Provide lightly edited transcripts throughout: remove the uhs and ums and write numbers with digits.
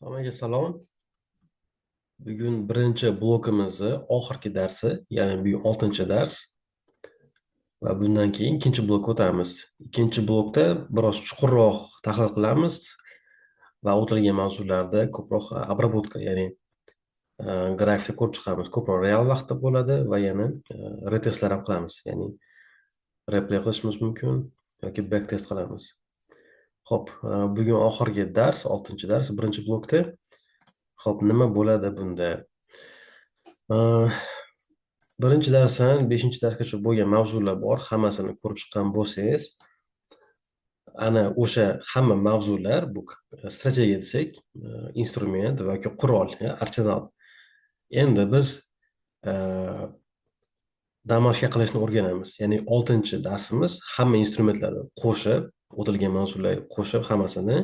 Hammaga salom. Bugun birinchi blokimizni oxirgi darsi, ya'ni bugun 6-dars va bundan keyin ikkinchi blokka o'tamiz. Ikkinchi blokda biroz chuqurroq tahlil qilamiz va o'tilgan mavzularda ko'proq обработка, ya'ni grafikda ko'rib chiqamiz. Ko'proq real vaqtda bo'ladi va yana retestlar ham qilamiz. Ya'ni replay qilishimiz mumkin yoki backtest qilamiz. Xo'p, bugun oxirgi dars, 6-dars, birinchi blokda. Xo'p, nima bo'ladi bunda? Birinchi darsdan 5-darsgacha bo'lgan mavzular bor, hammasini ko'rib chiqqan bo'lsangiz, ana o'sha hamma mavzular bu strategiya desak, instrument yoki qurol, arsenal. Endi biz damashka qilishni o'rganamiz. Ya'ni 6-darsimiz hamma instrumentlarni qo'shib, o'tilgan mavzularga qo'shib hammasini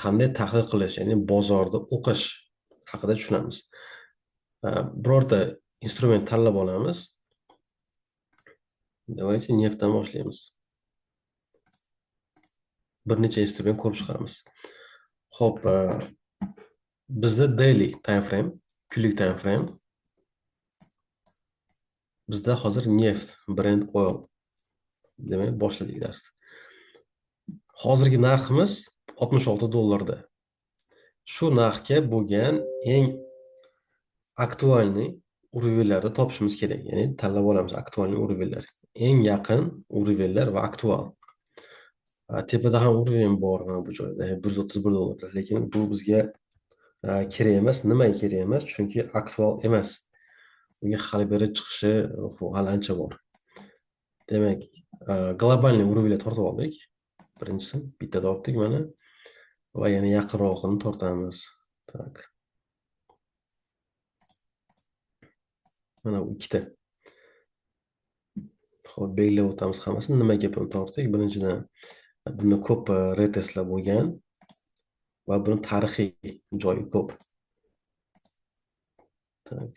qanday tahlil qilish, ya'ni bozorda o'qish haqida tushunamiz. Birorta instrument tanlab olamiz. Давайте neftdan boshlaymiz. Bir necha instrument ko'rib chiqamiz. Xo'p, bizda daily time frame, kunlik time frame. Bizda hozir neft, Brent oil. Demak, boshladik darsni. Hozirgi narximiz 66 dollarda. Shu narxga bo'lgan eng aktualniy уровеньlarni topishimiz kerak. Ya'ni tanlab olamiz aktualniy уровеньlar. Eng yaqin уровеньlar va aktual. Tepada ham уровень bor mana bu joyda 131 dollar. Lekin bu bizga kerak emas. Nimaga kerak emas? Chunki aktual emas. Unga hali beri chiqishi hali ancha bor. Demak, globalniy уровеньlar tortib oldik. Birinchisi bitta tortdik mana va yana yaqinrog'ini tortamiz. Tak. Mana bu ikkita. Xo'p, belgilab o'tamiz hammasini. Nimaga buni tortdik? Birinchidan, bunda ko'p retestlar bo'lgan va buni tarixiy joyi ko'p. Tak.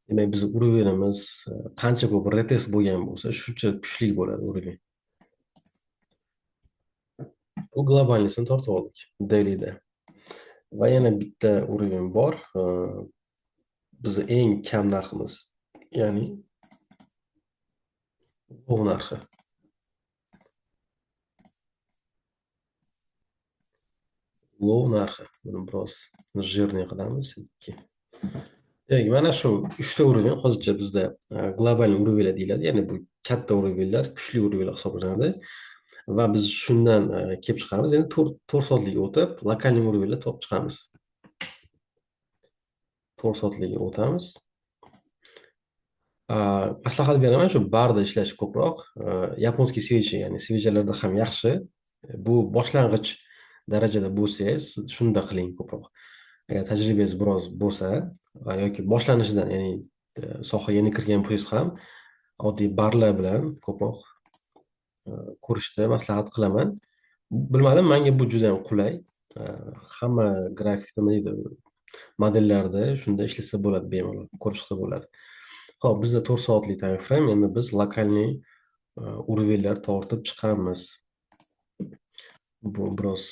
Demak, biz уровенimiz qancha ko'p retest bo'lgan bo'lsa, shuncha kuchli bo'ladi уровень. Bu globalnisini tortib oldik dailyda. Va yana bitta уровень bor. Bizni eng kam narximiz, ya'ni low narxi. Low narxi. Buni biroz жирный qilamiz. 2. Demak, mana shu 3 ta уровень hozircha bizda global уровеньlar deyiladi. Ya'ni bu katta уровеньlar, kuchli уровеньlar hisoblanadi. Va biz shundan kelib chiqamiz. Endi 4 soatlik o'tib, lokalniy уровеньlar topib chiqamiz. 4 soatlikka o'tamiz. Maslahat beraman, shu barda ishlash ko'proq. Yaponskiy svechi, ya'ni svechalarda ham yaxshi. Bu boshlang'ich darajada bo'lsangiz, shunda qiling ko'proq. Agar tajribangiz biroz bo'lsa yoki boshlanishidan, ya'ni sohaga yeni kirgan bo'lsangiz ham oddiy barlar bilan ko'proq ko'rishni maslahat qilaman. Bilmadim, menga bu juda ham qulay. Hamma grafikda nima deydi, modellarda shunda ishlasa bo'ladi, bemalol ko'rib chiqsa bo'ladi. Xo'p, bizda 4 soatlik time frame, endi biz lokalniy уровеньlar tortib chiqamiz. Bu biroz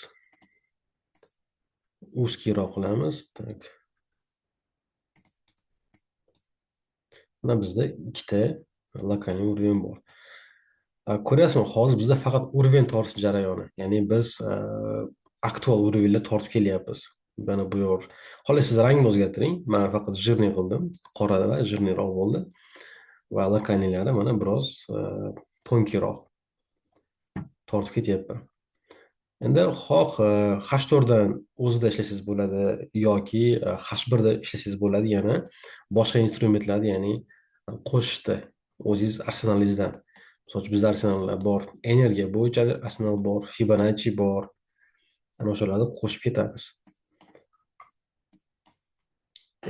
узкийroq qilamiz. Tak. Mana bizda ikkita lokalniy уровень bor. Ko'ryapsizmi, hozir bizda faqat уровень tortish jarayoni. Ya'ni biz aktual уровеньlar tortib kelyapmiz. Mana bu yer. Xohlasangiz rangini o'zgartiring. Men faqat жирный qildim. Qora va жирныйroq bo'ldi. Va lokalniylari mana biroz tonkiyroq tortib ketyapman. Endi xoh H4 dan o'zida ishlasangiz bo'ladi yoki H1 da ishlasangiz bo'ladi, yana boshqa instrumentlarni, ya'ni qo'shishda o'zingiz arsenalingizdan. Misol uchun bizda arsenallar bor, energiya bo'yicha arsenal bor, Fibonacci bor. Ana o'shalarni qo'shib ketamiz.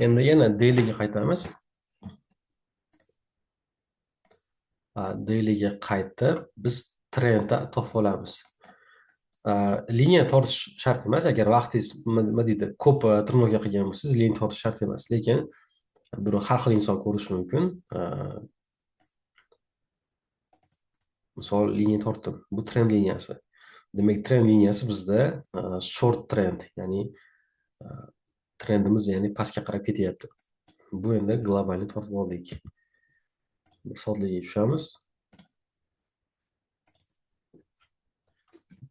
Endi yana dailyga qaytamiz. Dailyga qaytib biz trendni topib olamiz. Liniya tortish shart emas. Agar vaqtingiz nima deydi, ko'p trenirovka qilgan bo'lsangiz, liniya tortish shart emas. Lekin buni har xil inson ko'rishi mumkin. Misol liniya tortdim. Bu trend liniyasi. Demak, trend liniyasi bizda short trend, ya'ni trendimiz, ya'ni pastga qarab ketyapti. Bu endi globalni tortib oldik. Bir soatlikka tushamiz.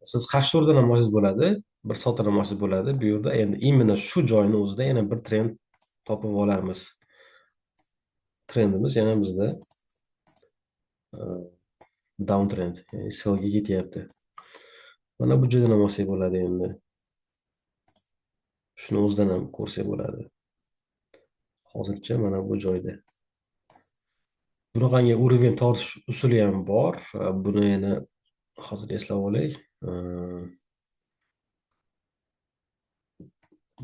Siz H4dan ham olsangiz bo'ladi, bir soatdan ham olsangiz bo'ladi. Bu yerda endi именно shu joyni o'zida yana bir trend topib olamiz. Trendimiz yana bizda down trend, ya'ni sellga ketyapti. Mana bu joydan ham olsak bo'ladi endi. Shuni o'zidan ham ko'rsak bo'ladi. Hozircha mana bu joyda. Bunaqangi уровень tortish usuli ham bor. Buni yana hozir eslab olay.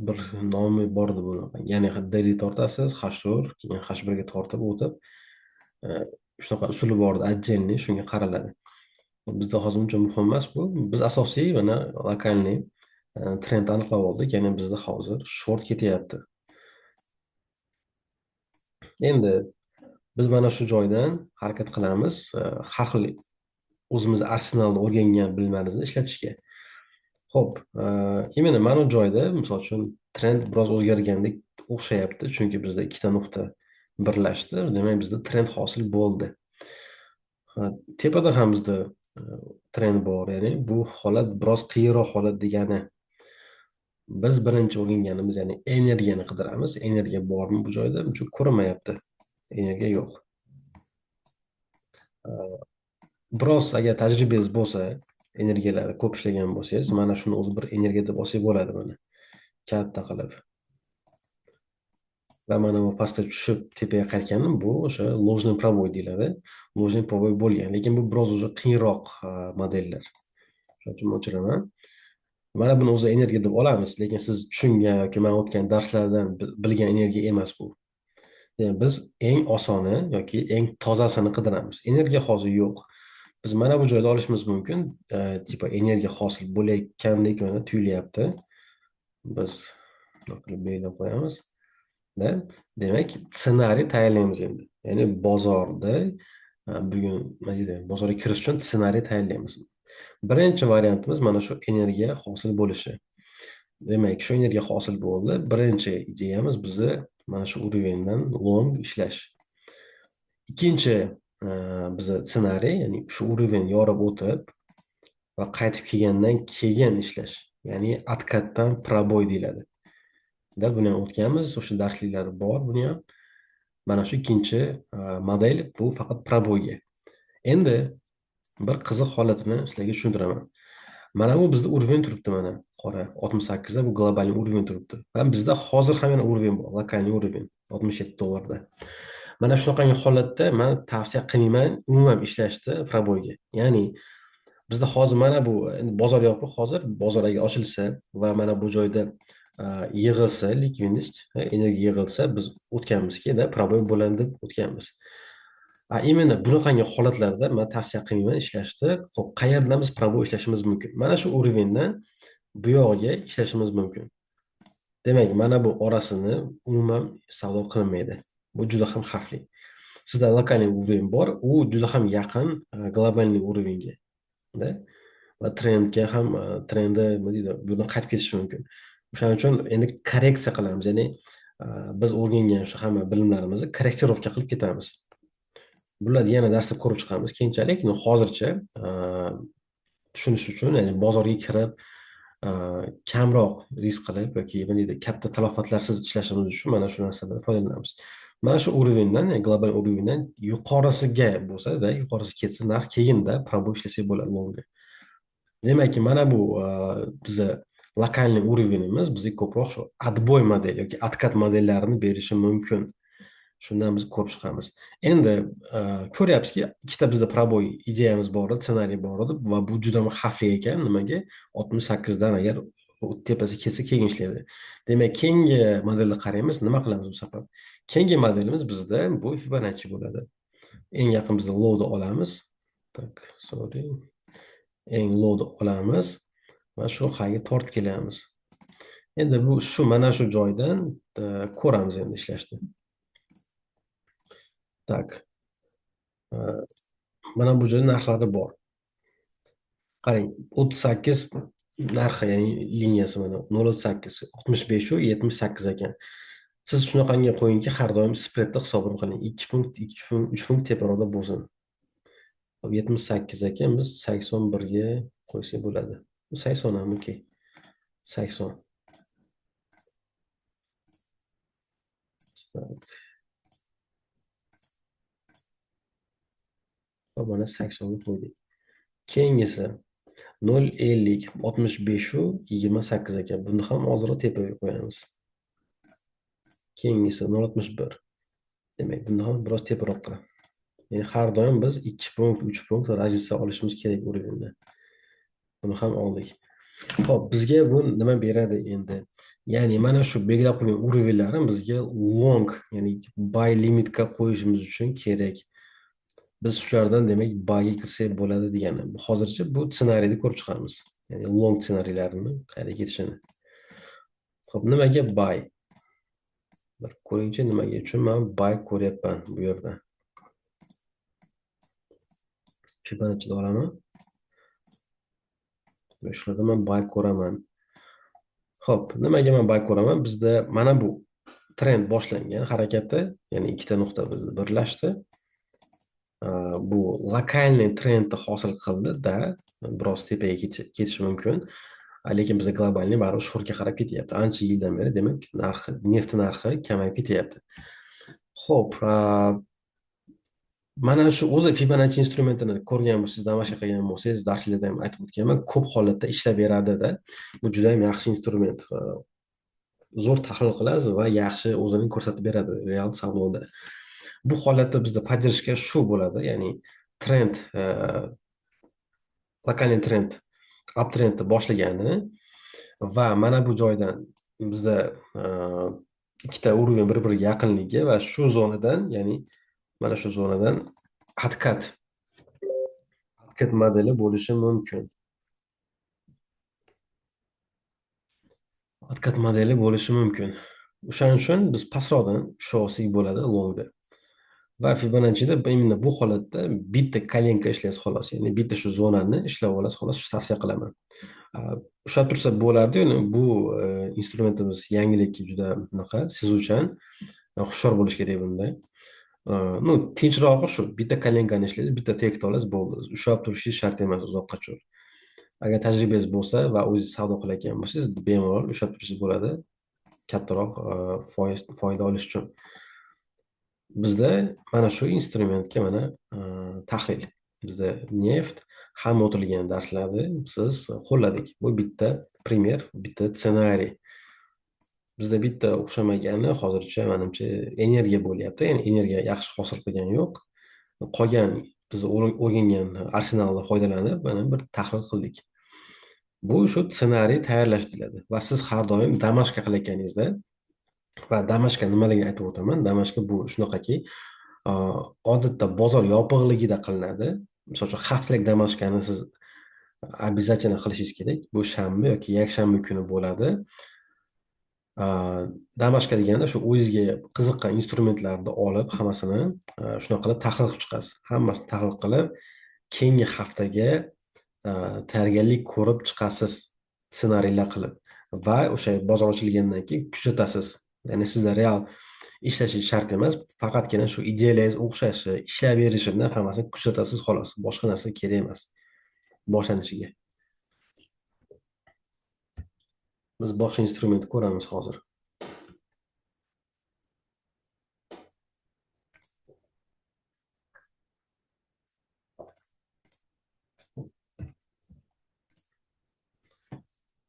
Bir nomi bor edi bunaqa. Ya'ni daily tortasiz, H4, keyin H1 ga tortib o'tib, shunaqa usuli bor edi, отдельный, shunga qaraladi. Bizda hozir uncha muhim emas bu. Biz asosiy mana lokalniy trend aniqlab oldik. Ya'ni bizda hozir short ketyapti. Endi biz mana shu joydan harakat qilamiz, har xil o'zimiz arsenalni o'rgangan bilimlarimizni ishlatishga. Xo'p, именно mana bu joyda, misol uchun, trend biroz o'zgargandek o'xshayapti, chunki bizda ikkita nuqta birlashdi, demak bizda trend hosil bo'ldi. Tepada ham bizda trend bor, ya'ni bu holat biroz qiyinroq holat degani. Biz birinchi o'rganganimiz, ya'ni energiyani qidiramiz. Energiya bormi bu joyda? Uncha ko'rinmayapti. Energiya yo'q. Biroz agar tajribangiz bo'lsa, energiyalarda ko'p ishlagan bo'lsangiz, mana shuni o'zi bir energiya deb olsak bo'ladi mana. Katta qilib. Va mana bu pastga tushib tepaga qaytganim bu o'sha ложный пробой deyiladi. Ложный пробой bo'lgan, lekin bu biroz уже qiyinroq modellar. Shuning uchun o'chiraman. Mana buni o'zi energiya deb olamiz, lekin siz tushungan yoki men o'tgan darslardan bilgan energiya emas bu. Ya'ni biz eng osoni yoki eng tozasini qidiramiz. Energiya hozir yo'q. Biz mana bu joyda olishimiz mumkin. Типа energiya hosil bo'layotgandek mana tuyulyapti. Biz qilib belgilab qo'yamiz. Da? Demak, ssenariy tayyorlaymiz endi. Ya'ni bozorda bugun nima deydi, bozorga kirish uchun ssenariy tayyorlaymiz. Birinchi variantimiz mana shu energiya hosil bo'lishi. Demak, shu energiya hosil bo'ldi. Birinchi ideyamiz bizni mana shu уровеньdan long ishlash. Ikkinchi bizni ssenariy, ya'ni shu уровень yorib o'tib va qaytib kelgandan keyin ishlash. Ya'ni откатdan пробой deyiladi. Da buni ham o'tganmiz, o'sha darsliklar bor buni ham. Mana shu ikkinchi model bu faqat пробойga. Endi bir qiziq holatini sizlarga tushuntiraman. Mana bu bizda уровень turibdi mana qora 68 da bu глобальный уровень turibdi. Va bizda hozir ham yana уровень bor, локальный уровень 67 dollarda. Mana shunaqangi holatda men tavsiya qilmayman umuman ishlashni пробойga. Ya'ni bizda hozir mana bu endi bozor yopiq hozir, bozor agar ochilsa va mana bu joyda yig'ilsa ликвидность, energiya yig'ilsa, biz o'tganmizki, da пробой bo'ladi deb o'tganmiz. Именно bunaqangi holatlarda men tavsiya qilmayman ishlashni. Xo'p, qayerdan biz пробой ishlashimiz mumkin? Mana shu уровеньdan bu yog'iga ishlashimiz mumkin. Demak, mana bu orasini umuman savdo qilinmaydi. Bu juda ham xavfli. Sizda локальный уровень bor, u juda ham yaqin глобальный уровеньga. Da? Va trendga ham trendi nima deydi, bundan qaytib ketishi mumkin. O'shaning uchun endi korreksiya qilamiz, ya'ni biz o'rgangan o'sha hamma bilimlarimizni корректировка qilib ketamiz. Bularni yana darsda ko'rib chiqamiz keyinchalik. Hozircha tushunish uchun, ya'ni bozorga kirib kamroq risk qilib yoki nima deydi, katta talafotlarsiz ishlashimiz uchun mana shu narsalardan foydalanamiz. Mana shu уровеньdan, ya'ni global уровеньdan yuqorisiga bo'lsa-da, yuqorisi ketsa narx keyinda пробой ishlasak bo'ladi longga. Demakki, mana bu biza локальный уровеньimiz bizga ko'proq shu отбой model yoki откат modellarini berishi mumkin. Shundan biz ko'rib chiqamiz. Endi ko'ryapmizki, ikkita bizda пробой ideyamiz bor edi, ssenariy bor edi va bu juda ham xavfli ekan. Nimaga? 68 dan agar tepasi ketsa keyin ishlaydi. Demak, keyingi modelni qaraymiz, nima qilamiz bu safar? Keyingi modelimiz bizda bu Fibonacci bo'ladi. Eng yaqin bizda lowni olamiz. Так, sorry. Eng lowni olamiz va shu highga tortib kelamiz. Endi bu shu mana shu joydan ko'ramiz endi ishlashni. Так. Mana bu joyda narxlari bor. Qarang, 38 narxi, ya'ni liniyasi mana 0.38, 65 u 78 ekan. Siz shunaqangi qo'yingki, har doim spreadni hisobini qiling. 2 punkt, 2 punkt, 3 punkt teparoqda bo'lsin. Hop, 78 ekan, biz 81 ga qo'ysak bo'ladi. Bu 80 ham okey. 80. Tak. Hop, mana 80 ga qo'ydik. Keyingisi 0.50, 65 u 28 ekan. Buni ham ozroq tepaga qo'yamiz. Keyingisi 0.61. Demak, buni ham biroz teparoqqa. Ya'ni har doim biz 2 punkt, 3 punkt razница olishimiz kerak уровеньda. Buni ham oldik. Xo'p, bizga bu nima beradi endi? Ya'ni mana shu belgilab qo'ygan уровеньlarni bizga long, ya'ni buy limitga qo'yishimiz uchun kerak. Biz shulardan demak buyga kirsak bo'ladi degani. Bu hozircha bu ssenariyni ko'rib chiqamiz. Ya'ni long ssenariylarini qayerga ketishini. Xo'p, nimaga buy? Bir ko'ringchi, nimaga uchun men buy ko'ryapman bu yerda. Fibonacci'ni olaman. Va shularda men buy ko'raman. Xo'p, nimaga men buy ko'raman? Bizda mana bu trend boshlangan harakati, ya'ni ikkita nuqta bizda birlashdi. Bu lokalniy trendni hosil qildi-da, biroz tepaga ketishi mumkin. Lekin bizda globalniy baribir shortga qarab ketyapti. Ancha yildan beri demak narxi, neft narxi kamayib ketyapti. Xo'p, mana shu o'zi Fibonacci instrumentini ko'rgan bo'lsangiz, damasha qilgan bo'lsangiz, darslarda ham aytib o'tganman, ko'p holatda ishlab beradida. Bu juda ham yaxshi instrument. Zo'r tahlil qilasiz va yaxshi o'zini ko'rsatib beradi real savdoda. Bu holatda bizda поддержка shu bo'ladi, ya'ni trend, lokalniy trend uptrendni boshlagani va mana bu joydan bizda ikkita уровень bir-biriga yaqinligi va shu zonadan, ya'ni mana shu zonadan откат modeli bo'lishi mumkin. Откат modeli bo'lishi mumkin. O'shaning uchun biz pastroqdan tusha olsak bo'ladi longda. Va Fibonacci'da именно bu holatda bitta kolenka ishlaysiz xolos, ya'ni bitta shu zonani ishlab olasiz xolos, shu tavsiya qilaman. Ushlab tursa bo'lardi, ya'ni bu instrumentimiz yangilikka juda anaqa sezuvchan, hushyor bo'lish kerak bunda. Ну, tinchrog'i shu, bitta kolenkani ishlaysiz, bitta tekst olasiz, bo'ldi. Ushlab turishingiz shart emas uzoqqacha. Agar tajribangiz bo'lsa va o'zingiz savdo qilayotgan bo'lsangiz, bemalol ushlab turishingiz bo'ladi, kattaroq foiz foyda olish uchun. Bizda mana shu instrumentga mana tahlil. Bizda neft hamma o'tilgan darslarda siz qo'lladik. Bu bitta primer, bitta ssenariy. Bizda bitta o'xshamagani hozircha menimcha energiya bo'lyapti. Ya'ni energiya yaxshi hosil qilgani yo'q. Qolgan biz o'rgangan arsenaldan foydalanib mana bir tahlil qildik. Bu shu ssenariy tayyorlash deyiladi. Va siz har doim damashka qilayotganingizda va damashka nimaligini aytib o'taman. Damashka bu shunaqaki, odatda bozor yopiqligida qilinadi. Misol uchun haftalik damashkani siz обязательно qilishingiz kerak. Bu shanba yoki yakshanba kuni bo'ladi. Damashka deganda shu o'zingizga qiziqqan instrumentlarni olib, hammasini shunaqa qilib tahlil qilib chiqasiz. Hammasini tahlil qilib, keyingi haftaga tayyorgarlik ko'rib chiqasiz, ssenariylar qilib va o'sha bozor ochilgandan keyin kuzatasiz. Ya'ni sizda real ishlashi shart emas, faqatgina shu ideyangiz o'xshashi, ishlab berishini hammasini kuzatasiz xolos. Boshqa narsa kerak emas boshlanishiga. Biz boshqa instrumentni ko'ramiz hozir.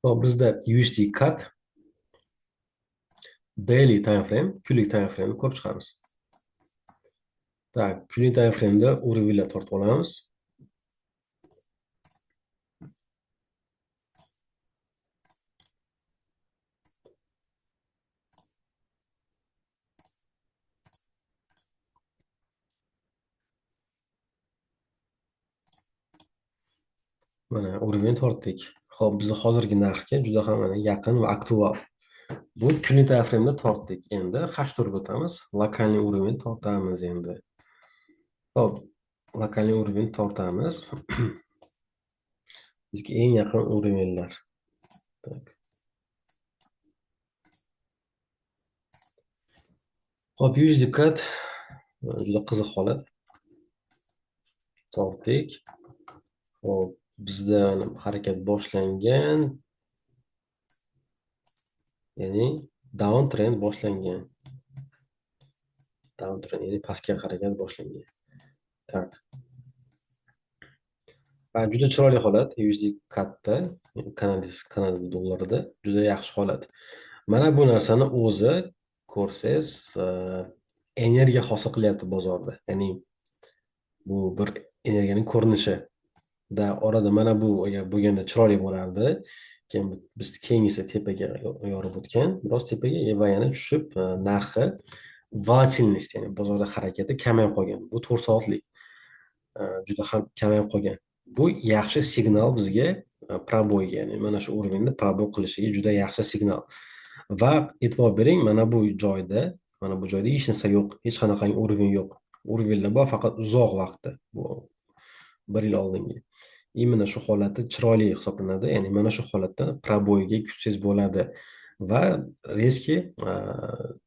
Xo'p, bizda USD CAD daily time frame, kunlik time frame ko'rib chiqamiz. Так, kunlik time frame'da уровеньlar tortib olamiz. Mana уровень tortdik. Xo'p, biz hozirgi narxga juda ham mana yaqin va aktual. Bu kunlik time frame'da tortdik. Endi H4 o'tamiz. Lokalniy уровень tortamiz endi. Xo'p, lokalniy уровень tortamiz. Bizga eng yaqin уровеньlar. Так. Xo'p, USD CAD juda qiziq holat. Tortdik. Xo'p, bizda harakat boshlangan. Ya'ni down trend boshlangan. Down trend, ya'ni pastga harakat boshlangan. Так. Juda chiroyli holat USD CADda, Kanada dollarida juda yaxshi holat. Mana bu narsani o'zi ko'rsangiz, energiya hosil qilyapti bozorda. Ya'ni bu bir energiyaning ko'rinishi. Da orada mana bu agar bo'lganda chiroyli bo'lardi. Keyin biz keyingisi tepaga yorib o'tgan, biroz tepaga va yana tushib, narxi volatilность, ya'ni bozorda harakati kamayib qolgan. Bu 4 soatlik juda ham kamayib qolgan. Bu yaxshi signal bizga пробой ga, ya'ni mana shu уровень ni пробой qilishiga juda yaxshi signal. Va e'tibor bering, mana bu joyda hech narsa yo'q, hech qanaqangi уровень yo'q. Уровень lar bor, faqat uzoq vaqtda. Bu 1 yil oldingi. Именно shu holati chiroyli hisoblanadi. Ya'ni mana shu holatda пробой ga kutsangiz bo'ladi va резкий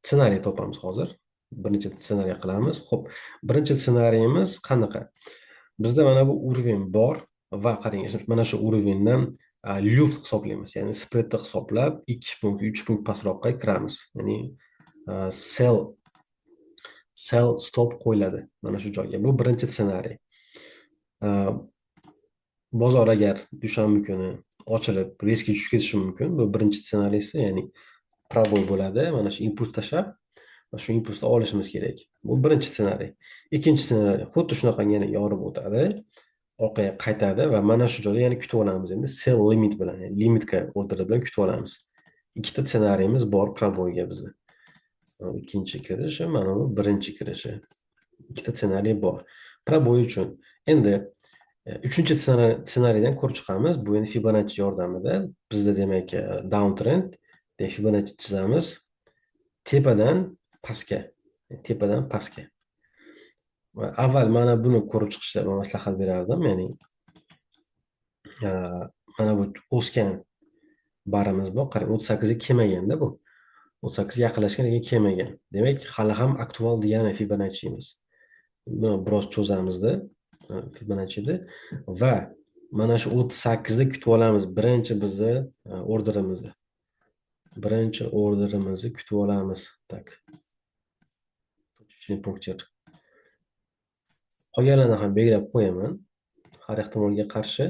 ssenariy topamiz hozir. Bir necha ssenariy qilamiz. Xo'p, birinchi ssenariyimiz qanaqa? Bizda mana bu уровень bor va qarang, mana shu уровень dan люфт hisoblaymiz. Ya'ni spreadni hisoblab 2 punkt, 3 punkt pastroqqa kiramiz. Ya'ni sell stop qo'yiladi mana shu joyga. Bu birinchi ssenariy. Bozor agar dushanba kuni ochilib riskga tushib ketishi mumkin. Bu birinchi ssenariysi, ya'ni пробой bo'ladi. Mana shu impuls tashlab, va shu impulsni olishimiz kerak. Bu birinchi ssenariy. Ikkinchi ssenariy xuddi shunaqa yana yorib o'tadi, orqaga qaytadi va mana shu joyda yana kutib olamiz endi sell limit bilan, ya'ni лимитка order bilan kutib olamiz. Ikkita ssenariyimiz bor пробой ga bizni. Ikkinchi kirishi, mana bu birinchi kirishi. Ikkita ssenariy bor. Пробой uchun. Endi uchinchi ssenariydan ko'rib chiqamiz. Bu endi Fibonacci yordamida bizda demak downtrend, demak Fibonacci chizamiz. Tepadan pastga, tepadan pastga. Va avval mana buni ko'rib chiqishni men maslahat berardim, ya'ni mana bu o'sgan barimiz bor. Qarang, 38 ga kelmaganda bu. 38 ga yaqinlashgan, lekin kelmagan. Demak, hali ham aktual degani Fibonacci'miz. Buni biroz cho'zamizda Fibonacci'da va mana shu 38 da kutib olamiz birinchi bizni orderimizni. Birinchi orderimizni kutib olamiz. Так. Точечный пунктир. Qolganlarni ham belgilab qo'yaman. Har ehtimolga qarshi.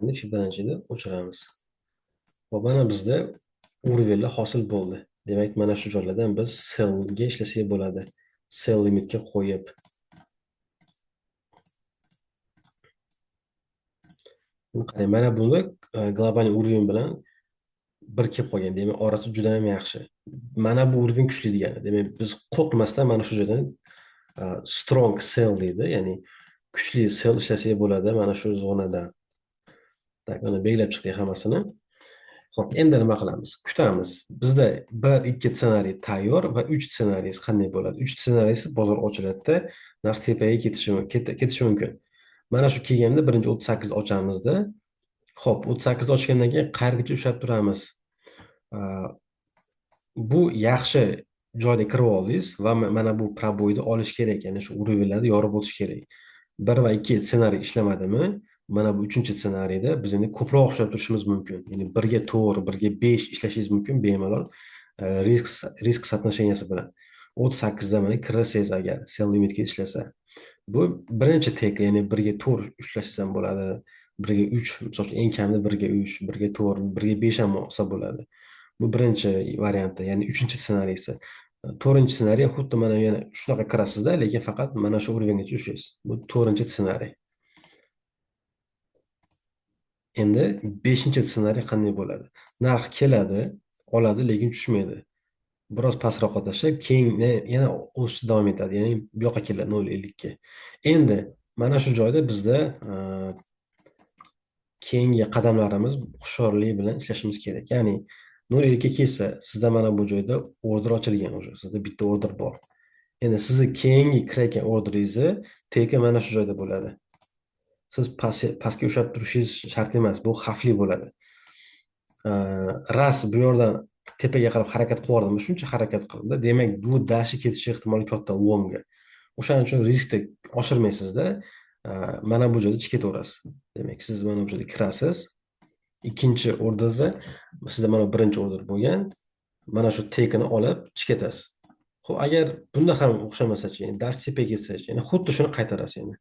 Endi Fibonacci'ni o'chiramiz. Va mana bizda уровеньlar hosil bo'ldi. Demak, mana shu joylardan biz sellga ishlasak bo'ladi. Sell limitga qo'yib. Qarang, mana buni global уровень bilan bir kelib qolgan. Demak, orasi juda ham yaxshi. Mana bu уровень kuchli degani. Demak, biz qo'rqmasdan mana shu joydan strong sell deydi, ya'ni kuchli sell ishlasak bo'ladi mana shu zonadan. Tak, mana belgilab chiqdik hammasini. Xo'p, endi nima qilamiz? Kutamiz. Bizda 1, 2 ssenariy tayyor va 3 ssenariysi qanday bo'ladi? 3 ssenariysi bozor ochiladida, narx tepaga ketishi mumkin. Mana shu kelganda birinchi 38 ochamizda. Xo'p, 38 ochgandan keyin qayergacha ushlab turamiz? Bu yaxshi joyda kirib oldingiz va mana bu пробой ni olish kerak, ya'ni shu уровеньlarni yorib o'tish kerak. 1 va 2 ssenariy ishlamadimi? Mana bu 3 ssenariyda biz endi ko'proq ushlab turishimiz mumkin. Ya'ni 1ga 4, 1ga 5 ishlashingiz mumkin bemalol, risk соотношения si bilan. 38 da mana kirsangiz agar sell limitga ishlasa. Bu birinchi tek, ya'ni 1ga 4 ushlashingiz ham bo'ladi. 1ga 3, misol uchun eng kamida 1ga 3, 1ga 4, 1ga 5 ham olsa bo'ladi. Bu birinchi varianti, ya'ni 3 ssenariysi. 4 ssenariy xuddi mana yana shunaqa kirasizda, lekin faqat mana shu уровеньgacha ushlaysiz. Bu 4 ssenariy. Endi 5 ssenariy qanday bo'ladi? Narx keladi, oladi, lekin tushmaydi. Biroz pastroqqa tashlab, keyin yana o'sishda davom etadi. Ya'ni bu yoqqa keladi 0.50 ga. Endi mana shu joyda bizda keyingi qadamlarimiz hushyorlik bilan ishlashimiz kerak. Ya'ni 0.50 ga kelsa, sizda mana bu joyda order ochilgan уже. Sizda bitta order bor. Endi sizni keyingi kirayotgan orderingizni teki mana shu joyda bo'ladi. Siz pastga ushlab turishingiz shart emas, bu xavfli bo'ladi. Ras bu yerdan tepaga qarab harakat qilib, shuncha harakat qildi. Demak, bu dashi ketishi ehtimoli katta longga. O'shaning uchun riskni oshirmaysizda, mana bu joyda chiqib ketaverasiz. Demak, siz mana bu joyda kirasiz. Ikkinchi orderda sizda mana birinchi order bo'lgan, mana shu tekini olib chiqib ketasiz. Xo'p, agar bunda ham o'xshamasachi, ya'ni dars tepaga ketsachi, ya'ni xuddi shuni qaytarasiz endi.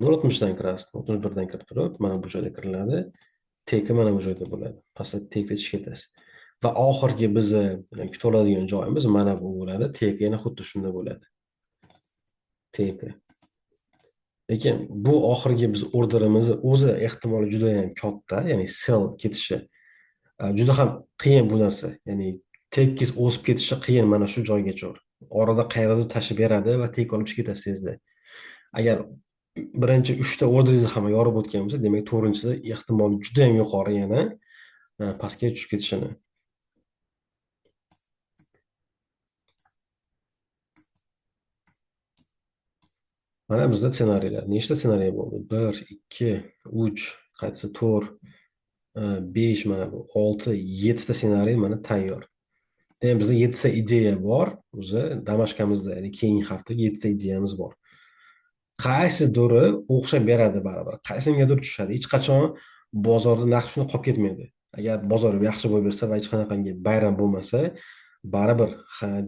0.60 dan kirasiz, 0.61 dan kirib turib, mana bu joyda kiriladi. Teki mana bu joyda bo'ladi. Pastda tekda chiqib ketasiz. Va oxirgi bizni kutib oladigan joyimiz mana bu bo'ladi. Teki yana xuddi shunda bo'ladi. Teki. Lekin bu oxirgi biz orderimizni o'zi ehtimoli juda ham katta, ya'ni sell ketishi juda ham qiyin bu narsa. Ya'ni tekis o'sib ketishi qiyin mana shu joygacha. Orada qayerdadir tashib beradi va tek olib chiqib ketasiz tezda. Agar birinchi 3 ta orderingizni ham yorib o'tgan bo'lsa, demak to'rtinchisi ehtimol juda ham yuqori yana pastga tushib ketishini. Mana bizda ssenariylar. Nechta ssenariy bo'ldi? 1, 2, 3, qaysi 4, 5 mana bu 6, 7 ta ssenariy mana tayyor. Demak, bizda 7 ta ideya bor. O'zi damashkamizda, ya'ni keyingi haftaga 7 ta ideyamiz bor. Qaysidiri o'xshab beradi baribir, qaysingadir tushadi. Hech qachon bozorda narx shuni qolib ketmaydi. Agar bozor yaxshi bo'lib bersa va hech qanaqangi bayram bo'lmasa, baribir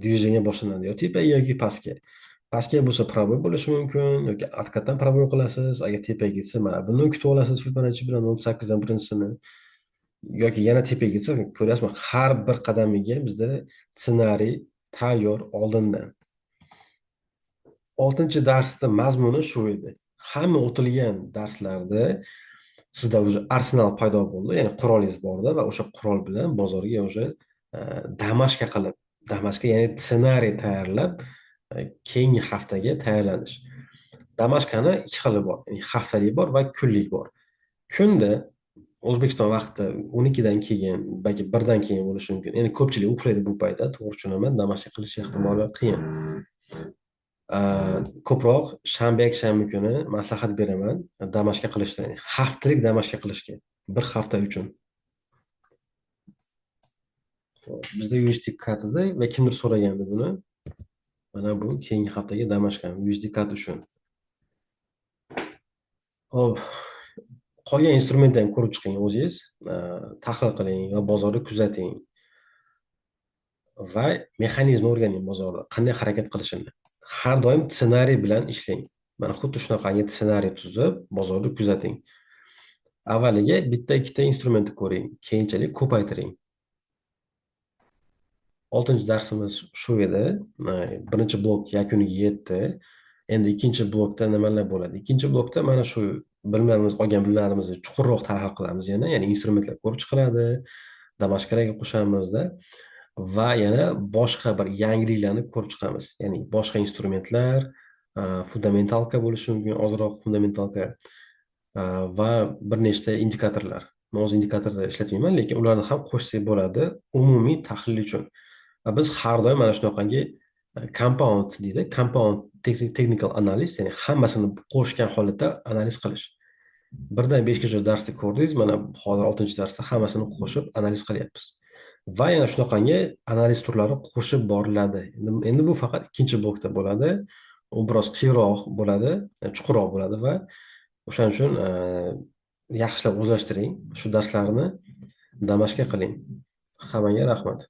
движение boshlanadi, yo tepaga yoki pastga. Pastga bo'lsa proboy bo'lishi mumkin yoki откатdan proboy qilasiz. Agar tepaga ketsa, mana bundan kutib olasiz Fibonacci bilan 0.8 dan birinchisini, yoki yana tepaga ketsa, ko'ryapsizmi, har bir qadamiga bizda ssenariy tayyor oldindan. 6-darsda mazmuni shu edi. Hamma o'tilgan darslarda sizda уже arsenal paydo bo'ldi, ya'ni qurolingiz borda va o'sha qurol bilan bozorga уже damashka qilib, damashka ya'ni ssenariy tayyorlab keyingi haftaga tayyorlanish. Damashkani ikki xili bor, ya'ni haftalik bor va kunlik bor. Kunda O'zbekiston vaqti 12 dan keyin, balki 1 dan keyin bo'lishi mumkin. Endi ko'pchilik uxlaydi bu paytda, to'g'ri tushunaman, damashka qilish ehtimoli qiyin. Ko'proq shanba, yakshanba kuni maslahat beraman damashka qilishda, ya'ni haftalik damashka qilishga, bir hafta uchun. Bizda USD kartada va kimdir so'ragandi buni. Mana bu keyingi haftaga damashka USD kart uchun. Xo'p, qolgan instrumentni ham ko'rib chiqing o'zingiz, tahlil qiling va bozorni kuzating. Va mexanizmni o'rganing bozorda qanday harakat qilishini. Har doim ssenariy bilan ishlang. Mana xuddi shunaqangi ssenariy tuzib, bozorni kuzating. Avvaliga bitta ikkita instrumentni ko'ring, keyinchalik ko'paytiring. 6-darsimiz shu edi. Birinchi blok yakuniga yetdi. Endi ikkinchi blokda nimalar bo'ladi? Ikkinchi blokda mana shu bilimlarimiz, olgan bilimlarimizni chuqurroq tahlil qilamiz yana, ya'ni instrumentlar ko'rib chiqiladi, damashkalarga qo'shamizda va yana boshqa bir yangiliklarni ko'rib chiqamiz. Ya'ni boshqa instrumentlar, fundamentalka bo'lishi mumkin, ozroq fundamentalka va bir nechta indikatorlar. Men o'z indikatorda ishlatmayman, lekin ularni ham qo'shsak bo'ladi umumiy tahlil uchun. Va biz har doim mana shunaqangi compound deydi, compound technical analiz, ya'ni hammasini qo'shgan holatda analiz qilish. 1dan 5 gacha darsni ko'rdingiz, mana hozir 6-darsda hammasini qo'shib analiz qilyapmiz. Va yana shunaqangi analiz turlari qo'shib boriladi. Endi bu faqat ikkinchi blokda bo'ladi. U biroz qiyinroq bo'ladi, chuqurroq bo'ladi va o'shaning uchun yaxshilab o'zlashtiring shu darslarni, damashka qiling. Hammaga rahmat.